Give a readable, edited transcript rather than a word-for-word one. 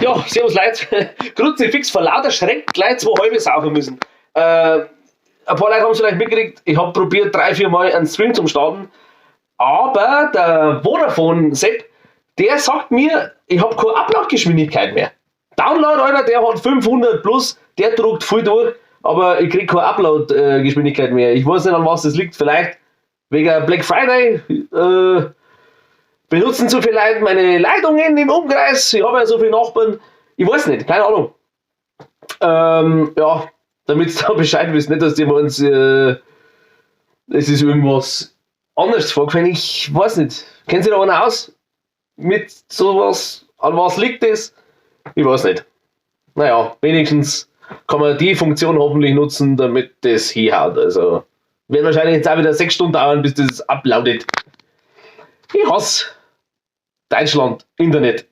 Ja, servus Leute. Kruzifix vor lauter Schreck gleich zwei halbe saufen müssen. Ein paar Leute haben es vielleicht mitgekriegt, ich habe probiert, drei, vier Mal einen Stream zum Starten. Aber der Vodafone Sepp, der sagt mir, ich habe keine Upload-Geschwindigkeit mehr. Download, Alter, der hat 500 plus, der druckt voll durch, aber ich krieg keine Upload-Geschwindigkeit mehr. Ich weiß nicht, an was das liegt. Vielleicht wegen Black Friday. Benutzen zu viele Leute meine Leitungen im Umkreis. Ich habe ja so viele Nachbarn. Ich weiß nicht, keine Ahnung. Ja, damit ihr da Bescheid wisst, nicht, dass die meint, es ist irgendwas anderes vorgefallen. Ich weiß nicht. Kennt sich da einer aus? Mit sowas? An was liegt das? Ich weiß nicht. Naja, wenigstens kann man die Funktion hoffentlich nutzen, damit das hinhaut. Also, wird wahrscheinlich jetzt auch wieder 6 Stunden dauern, bis das uploadet. Ich hasse Deutschland, Internet.